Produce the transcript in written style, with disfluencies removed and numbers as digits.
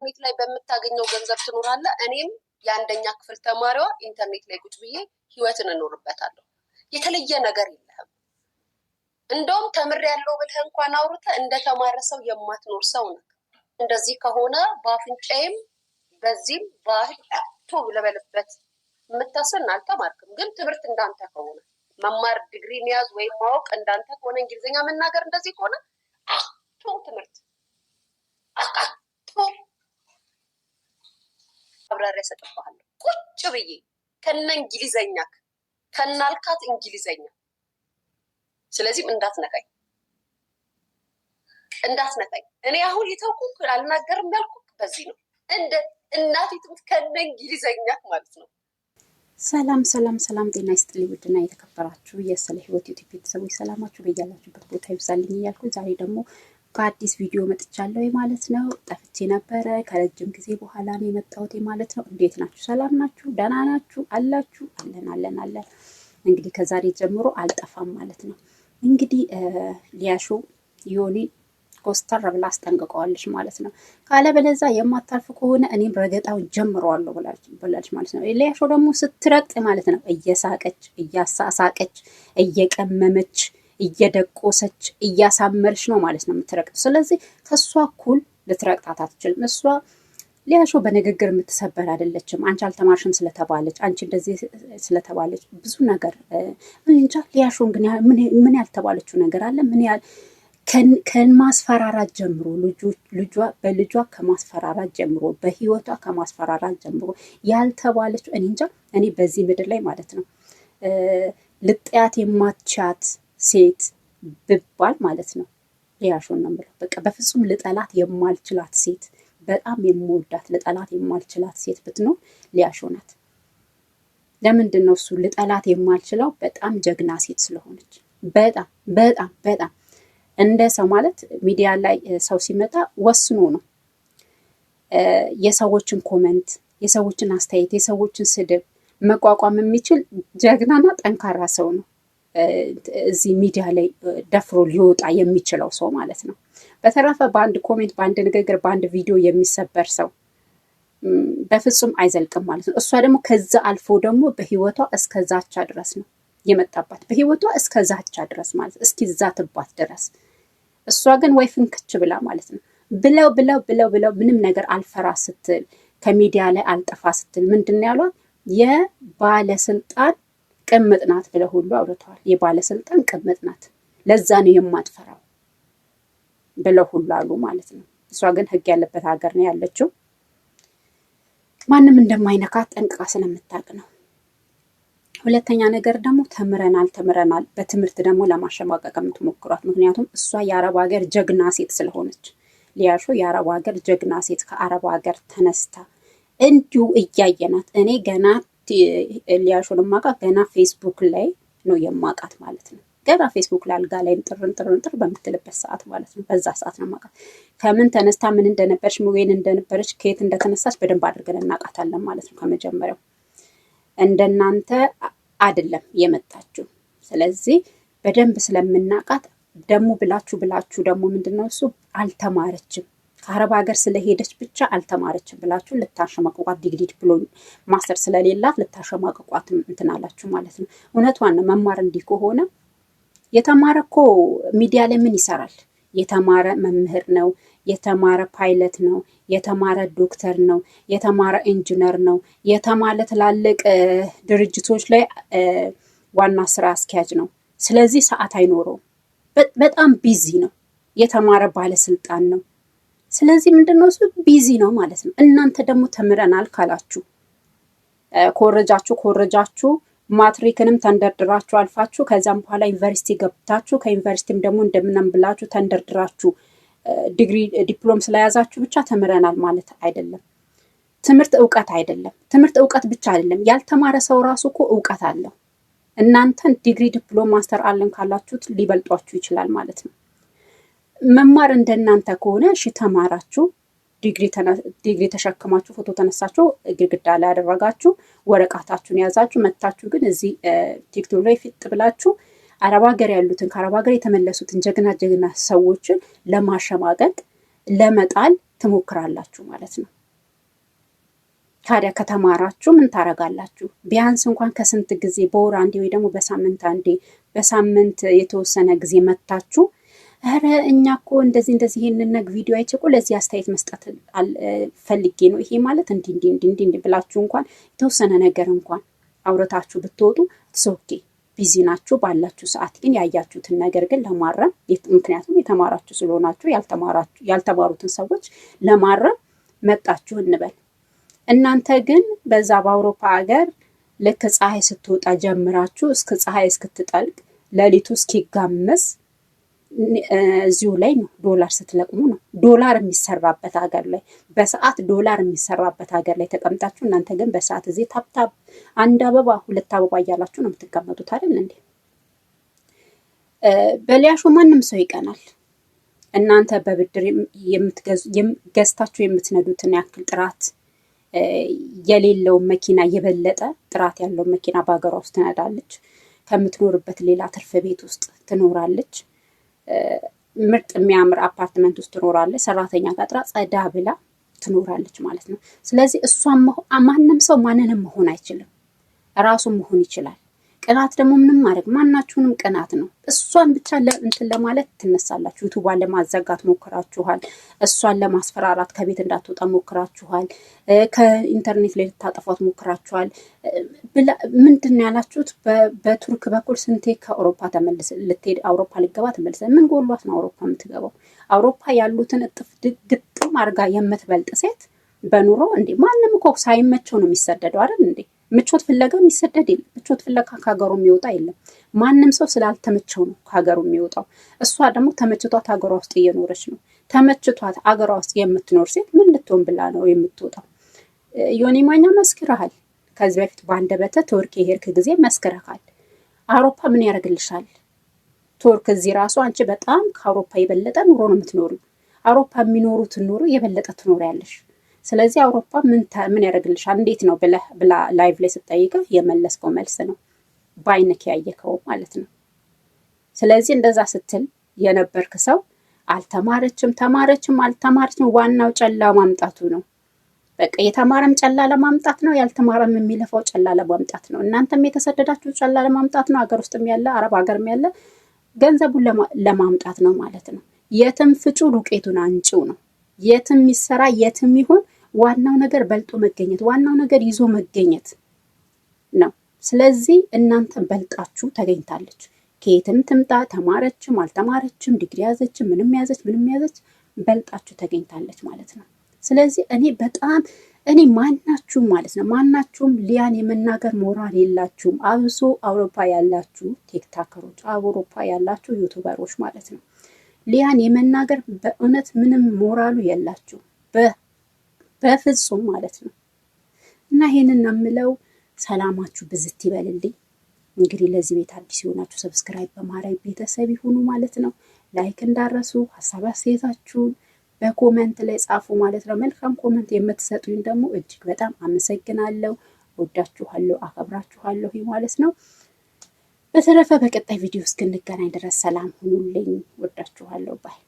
ኢንተርኔት ላይ በምታገኘው ገንዘብ ትኖራለህ። እኔም የአንደኛ ክፍል ተማሪዋ ኢንተርኔት ላይ ቁጭ ብዬ ህይወትን እኖርበታለሁ። የተለየ ነገር የለህም። እንደውም ተምሬያለሁ ብለህ እንኳን አውርተህ እንደተማረ ሰው የማትኖር ሰው ነህ። እንደዚህ ከሆነ በአፍንጫዬም በዚህም ባህል ቶ ልበልበት የምታስን አልተማርክም። ግን ትምህርት እንዳንተ ከሆነ መማር ዲግሪ መያዝ ወይም ማወቅ እንዳንተ ከሆነ እንግሊዝኛ መናገር እንደዚህ ከሆነ ቶ ትምህርት ቶ ማብራሪያ እሰጥብሃለሁ። ቁጭ ብዬ ከነ እንግሊዘኛ ከናልካት እንግሊዘኛ። ስለዚህም እንዳትነካኝ እንዳትነካኝ። እኔ አሁን የተውኩህ አልናገርም ያልኩህ በዚህ ነው። እንደ እናቴ ትምህርት ከነ እንግሊዘኛ ማለት ነው። ሰላም ሰላም ሰላም፣ ጤና ይስጥልኝ ውድና የተከበራችሁ የስለ ህይወት ዩቲዩብ ቤተሰቦች ሰላማችሁ በያላችሁበት ቦታ ይብዛልኝ እያልኩ ዛሬ ደግሞ በአዲስ ቪዲዮ መጥቻለሁ ማለት ነው። ጠፍቼ ነበረ፣ ከረጅም ጊዜ በኋላ ነው የመጣሁት ማለት ነው። እንዴት ናችሁ? ሰላም ናችሁ? ደህና ናችሁ? አላችሁ? አለን አለን አለን። እንግዲህ ከዛሬ ጀምሮ አልጠፋም ማለት ነው። እንግዲህ ሊያሾ ዮኒ ኮስተር ብላ አስጠንቅቀዋለች ማለት ነው። ካለበለዛ የማታልፍ ከሆነ እኔም ረገጣውን ጀምረዋለሁ ብላለች ማለት ነው። ሊያሾ ደግሞ ስትረግጥ ማለት ነው እየሳቀች እያሳሳቀች እየቀመመች እየደቆሰች እያሳመረች ነው ማለት ነው የምትረግጥ። ስለዚህ ከእሷ እኩል ልትረግጣት አትችልም። እሷ ሊያሾ በንግግር የምትሰበር አይደለችም። አንቺ አልተማርሽም ስለተባለች፣ አንቺ እንደዚህ ስለተባለች ብዙ ነገር እንጃ። ሊያሾን ግን ምን ያልተባለችው ነገር አለ? ምን ያህል ከማስፈራራት ጀምሮ ልጇ በልጇ ከማስፈራራት ጀምሮ በህይወቷ ከማስፈራራት ጀምሮ ያልተባለችው እኔ እንጃ። እኔ በዚህ ምድር ላይ ማለት ነው ልጥያት የማትቻት ሴት ብባል ማለት ነው ሊያሾን ነው የምለው። በቃ በፍጹም ልጠላት የማልችላት ሴት፣ በጣም የምወዳት ልጠላት የማልችላት ሴት ብትኖር ሊያሾ ናት። ለምንድን ነው እሱ ልጠላት የማልችለው? በጣም ጀግና ሴት ስለሆነች፣ በጣም በጣም በጣም እንደ ሰው ማለት ሚዲያ ላይ ሰው ሲመጣ ወስኖ ነው የሰዎችን comment፣ የሰዎችን አስተያየት፣ የሰዎችን ስድብ መቋቋም የሚችል ጀግናና ጠንካራ ሰው ነው እዚህ ሚዲያ ላይ ደፍሮ ሊወጣ የሚችለው ሰው ማለት ነው። በተረፈ በአንድ comment፣ በአንድ ንግግር፣ በአንድ ቪዲዮ የሚሰበር ሰው በፍጹም አይዘልቅም ማለት ነው። እሷ ደግሞ ከዛ አልፎ ደግሞ በህይወቷ እስከ ዛቻ ድረስ ነው የመጣባት፣ በህይወቷ እስከ ዛቻ ድረስ ማለት እስኪዛትባት ድረስ። እሷ ግን ወይ ፍንክች ብላ ማለት ነው ብለው ብለው ብለው ብለው ምንም ነገር አልፈራ ስትል፣ ከሚዲያ ላይ አልጠፋ ስትል ምንድን ነው ያሏት? የባለስልጣን ቅምጥ ናት ብለው ሁሉ አውርተዋል። የባለስልጣን ቅምጥ ናት፣ ለዛ ነው የማትፈራው ብለው ሁሉ አሉ ማለት ነው። እሷ ግን ህግ ያለበት ሀገር ነው ያለችው። ማንም እንደማይነካት ጠንቅቃ ስለምታውቅ ነው። ሁለተኛ ነገር ደግሞ ተምረናል ተምረናል፣ በትምህርት ደግሞ ለማሸማቀቅ የምትሞክሯት፣ ምክንያቱም እሷ የአረብ ሀገር ጀግና ሴት ስለሆነች፣ ሊያሾ የአረብ ሀገር ጀግና ሴት ከአረብ ሀገር ተነስታ እንዲሁ እያየናት፣ እኔ ገና ሊያሾን የማውቃት ገና ፌስቡክ ላይ ነው የማውቃት ማለት ነው። ገና ፌስቡክ ላይ አልጋ ላይ እንጥር እንጥር እንጥር በምትልበት ሰዓት ማለት ነው። በዛ ሰዓት ነው የማውቃት። ከምን ተነስታ ምን እንደነበረች ምን እንደነበረች ከየት እንደተነሳች በደንብ አድርገን እናውቃታለን ማለት ነው። ከመጀመሪያው እንደናንተ አይደለም የመጣችው። ስለዚህ በደንብ ስለምናውቃት ደግሞ ብላችሁ ብላችሁ ደግሞ ምንድን ነው እሱ አልተማረችም፣ ከአረብ ሀገር ስለሄደች ብቻ አልተማረችም ብላችሁ ልታሸማቅቋት፣ ዲግሪ ዲፕሎም master ስለሌላት ልታሸማቅቋት እንትን አላችሁ ማለት ነው። እውነቷን ነው። መማር እንዲህ ከሆነ የተማረ እኮ ሚዲያ ላይ ምን ይሰራል? የተማረ መምህር ነው፣ የተማረ ፓይለት ነው፣ የተማረ ዶክተር ነው፣ የተማረ ኢንጂነር ነው፣ የተማረ ትላልቅ ድርጅቶች ላይ ዋና ስራ አስኪያጅ ነው። ስለዚህ ሰዓት አይኖረውም። በጣም busy ነው። የተማረ ባለስልጣን ነው። ስለዚህ ምንድነው እሱ busy ነው ማለት ነው። እናንተ ደግሞ ተምረናል ካላችሁ ኮረጃችሁ ኮረጃችሁ ማትሪክንም ተንደርድራችሁ አልፋችሁ ከዛም በኋላ ዩኒቨርሲቲ ገብታችሁ ከዩኒቨርሲቲም ደግሞ እንደምንም ብላችሁ ተንደርድራችሁ ዲግሪ ዲፕሎም ስለያዛችሁ ብቻ ተምረናል ማለት አይደለም። ትምህርት እውቀት አይደለም። ትምህርት እውቀት ብቻ አይደለም። ያልተማረ ሰው ራሱ እኮ እውቀት አለው። እናንተን ዲግሪ ዲፕሎም master አለን ካላችሁት ሊበልጧችሁ ይችላል ማለት ነው። መማር እንደናንተ ከሆነ እሺ ተማራችሁ፣ ዲግሪ ተሸክማችሁ ፎቶ ተነሳችሁ፣ ግድግዳ ላይ ያደረጋችሁ ወረቀታችሁን የያዛችሁ መታችሁ፣ ግን እዚህ ቲክቶክ ላይ ፊጥ ብላችሁ አረብ ሀገር ያሉትን ከአረብ ሀገር የተመለሱትን ጀግና ጀግና ሰዎችን ለማሸማቀቅ ለመጣል ትሞክራላችሁ ማለት ነው። ታዲያ ከተማራችሁ ምን ታረጋላችሁ? ቢያንስ እንኳን ከስንት ጊዜ በወር አንዴ ወይ ደግሞ በሳምንት አንዴ፣ በሳምንት የተወሰነ ጊዜ መታችሁ ኧረ እኛ እኮ እንደዚህ እንደዚህ ይሄንን ቪዲዮ አይቼ እኮ ለዚህ አስተያየት መስጠት ፈልጌ ነው፣ ይሄ ማለት እንዲህ እንዲህ እንዲህ እንዲህ ብላችሁ እንኳን የተወሰነ ነገር እንኳን አውርታችሁ ብትወጡ it's okay። Busy ናችሁ። ባላችሁ ሰዓት ግን ያያችሁትን ነገር ግን ለማረም፣ ምክንያቱም የተማራችሁ ስለሆናችሁ ያልተማሩትን ሰዎች ለማረም መጣችሁ እንበል። እናንተ ግን በዛ በአውሮፓ ሀገር ልክ ፀሐይ ስትወጣ ጀምራችሁ እስከ ፀሐይ እስክትጠልቅ፣ ሌሊቱ እስኪጋመስ እዚሁ ላይ ነው ዶላር ስትለቅሙ ነው። ዶላር የሚሰራበት ሀገር ላይ፣ በሰዓት ዶላር የሚሰራበት ሀገር ላይ ተቀምጣችሁ እናንተ ግን በሰዓት እዚህ tap tap አንድ አበባ ሁለት አበባ እያላችሁ ነው የምትቀመጡት አይደል እንዴ? በሊያሾ ማንም ሰው ይቀናል። እናንተ በብድር ገዝታችሁ የምትነዱትን ያክል ጥራት የሌለውን መኪና የበለጠ ጥራት ያለውን መኪና በሀገሯ ውስጥ ትነዳለች። ከምትኖርበት ሌላ ትርፍ ቤት ውስጥ ትኖራለች። ምርጥ የሚያምር አፓርትመንት ውስጥ ትኖራለች። ሰራተኛ ቀጥራ ጸዳ ብላ ትኖራለች ማለት ነው። ስለዚህ እሷን ማንም ሰው ማንንም መሆን አይችልም፣ ራሱን መሆን ይችላል። ቅናት ደግሞ ምንም ማድረግ ማናችሁንም ቅናት ነው። እሷን ብቻ እንትን ለማለት ትነሳላችሁ። ዩቱቧን ለማዘጋት ሞክራችኋል። እሷን ለማስፈራራት ከቤት እንዳትወጣ ሞክራችኋል። ከኢንተርኔት ላይ ልታጠፏት ሞክራችኋል። ምንድን ነው ያላችሁት? በቱርክ በኩል ስንቴ ከአውሮፓ ተመልስ ልትሄድ አውሮፓ ልገባ ተመልሰ ምን ጎሏት ነው አውሮፓ የምትገባው? አውሮፓ ያሉትን እጥፍ ግጥም አድርጋ የምትበልጥ ሴት በኑሮ እንዴ፣ ማንም እኮ ሳይመቸው ነው የሚሰደደው አይደል እንዴ? ምቾት ፍለጋ የሚሰደድ የለም። ምቾት ፍለጋ ከሀገሩ የሚወጣ የለም። ማንም ሰው ስላልተመቸው ነው ከሀገሩ የሚወጣው። እሷ ደግሞ ተመችቷት ሀገሯ ውስጥ እየኖረች ነው። ተመችቷት ሀገሯ ውስጥ የምትኖር ሴት ምን ልትሆን ብላ ነው የምትወጣው? ዮኒ ማኛ መስክረሃል። ከዚህ በፊት በአንደበትህ ቱርክ የሄድክ ጊዜ መስክረሃል። አውሮፓ ምን ያደርግልሻል? ቱርክ እዚህ ራሱ አንቺ በጣም ከአውሮፓ የበለጠ ኑሮ ነው የምትኖሪው። አውሮፓ የሚኖሩትን ኑሮ የበለጠ ትኖሪያለሽ። ስለዚህ አውሮፓ ምን ያደርግልሻል? እንዴት ነው ብለህ ብላ live ላይ ስጠይቅህ የመለስከው መልስ ነው፣ በአይንክ ያየከው ማለት ነው። ስለዚህ እንደዛ ስትል የነበርክ ሰው አልተማረችም፣ ተማረችም አልተማረችም ዋናው ጨላ ማምጣቱ ነው። በቃ የተማረም ጨላ ለማምጣት ነው፣ ያልተማረም የሚለፋው ጨላ ለማምጣት ነው። እናንተም የተሰደዳችሁ ጨላ ለማምጣት ነው። ሀገር ውስጥም ያለ አረብ ሀገርም ያለ ገንዘቡን ለማምጣት ነው ማለት ነው። የትም ፍጩ ዱቄቱን አንጪው ነው። የትም ይሰራ የትም ይሁን ዋናው ነገር በልጦ መገኘት፣ ዋናው ነገር ይዞ መገኘት ነው። ስለዚህ እናንተ በልጣችሁ ተገኝታለች። ከየትም ትምጣ፣ ተማረችም አልተማረችም፣ ዲግሪ ያዘችም ምንም ያዘች ምንም ያዘች፣ በልጣችሁ ተገኝታለች ማለት ነው። ስለዚህ እኔ በጣም እኔ ማናችሁም ማለት ነው ማናችሁም ሊያን የመናገር ሞራል የላችሁም። አብሶ አውሮፓ ያላችሁ ቲክታከሮች፣ አውሮፓ ያላችሁ ዩቱበሮች ማለት ነው፣ ሊያን የመናገር በእውነት ምንም ሞራሉ የላችሁ በፍጹም ማለት ነው። እና ይሄንን ነው የምለው። ሰላማችሁ ብዝት ይበልልኝ። እንግዲህ ለዚህ ቤት አዲስ የሆናችሁ subscribe በማድረግ ቤተሰብ ይሁኑ ማለት ነው። Like እንዳረሱ፣ ሀሳብ አስተያየታችሁን በ comment ላይ ጻፉ ማለት ነው። መልካም comment የምትሰጡኝ ደግሞ እጅግ በጣም አመሰግናለሁ። ወዳችኋለሁ፣ አከብራችኋለሁ ማለት ነው። በተረፈ በቀጣይ ቪዲዮ እስክንገናኝ ድረስ ሰላም ሁኑልኝ። ወዳችኋለሁ bye።